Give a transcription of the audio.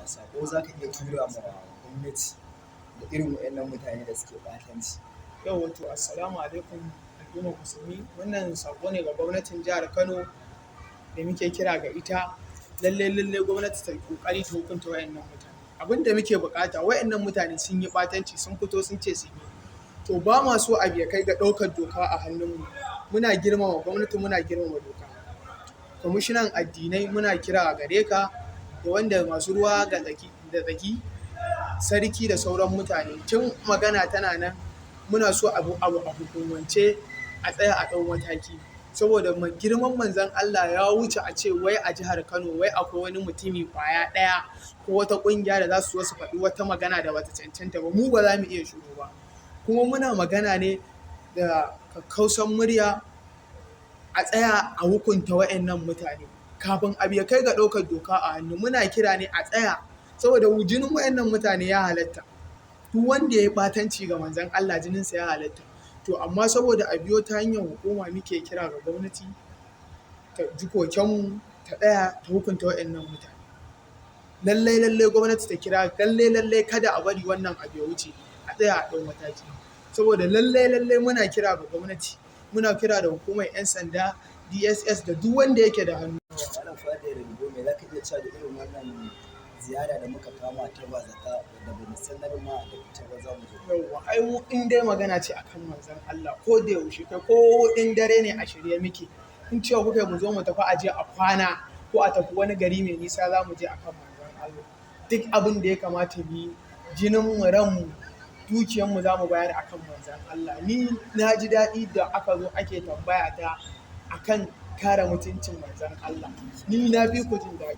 Sako za ka iya tura ma gwamnati da irin waɗannan mutane da suke ɓatanci? Yau wato assalamu alaikum al'ummar musulmi. Wannan sako ne ga gwamnatin jihar Kano da muke kira ga ita, lalle lalle gwamnati ta kokari ta hukunta wayannan mutane. Abin da muke bukata, wayannan mutane sun yi batanci, sun fito sun ce sun yi, to ba ma so abu ya kai ga ɗaukar doka a hannunmu. Muna girmama gwamnati, muna girmama doka. Kwamishinan addinai, muna kira gare ka da wanda masu ruwa ga tsaki da tsaki, sarki da sauran mutane. Tun magana tana nan, muna so abu a hukumance a tsaya a ɗau mataki, saboda girman manzon Allah ya wuce a ce wai a jihar Kano wai akwai wani mutumi kwaya ɗaya ko wata ƙungiya da za su zo su faɗi wata magana da bata cancanta ba. Mu ba za mu iya shiru ba, kuma muna magana ne da kakkausan murya, a tsaya a hukunta wa'annan mutane kafin abu ya kai ga ɗaukar doka a hannu. Muna kira ne a tsaya, saboda jinin wa'annan mutane ya halatta. Duk wanda ya yi ɓatanci ga manzon Allah, jininsa ya halatta. To amma saboda a biyo ta hanyar hukuma, muke kira ga gwamnati ta ji kokenmu, ta tsaya ta hukunta wa'annan mutane. Lallai lallai gwamnati ta kira, lallai lallai kada a bari wannan abu ya wuce, a tsaya a ɗau mataki, saboda lallai lallai muna kira ga gwamnati, muna kira da hukumar 'yan sanda, DSS da duk wanda yake da hannu. Malam Fuad Rabibo, me za ka iya cewa da irin wannan ziyara da muka kama ta bazata da ba mu sanar ma da ita ba za mu zo? Yauwa, ai mu in dai magana ce akan manzon Allah, ko da yaushe, kai ko in dare ne a shirye muke. In cewa kuka mu zo mu tafi aje a kwana ko a tafi wani gari mai nisa, za mu je akan manzon Allah. Duk abin da ya kamata mu yi, jinin mu, ran mu, dukiyar mu, za mu bayar akan manzon Allah. Ni na ji daɗi da aka zo ake tambaya ta akan kare mutuncin manzon Allah. Ni na fi ku jin daɗi.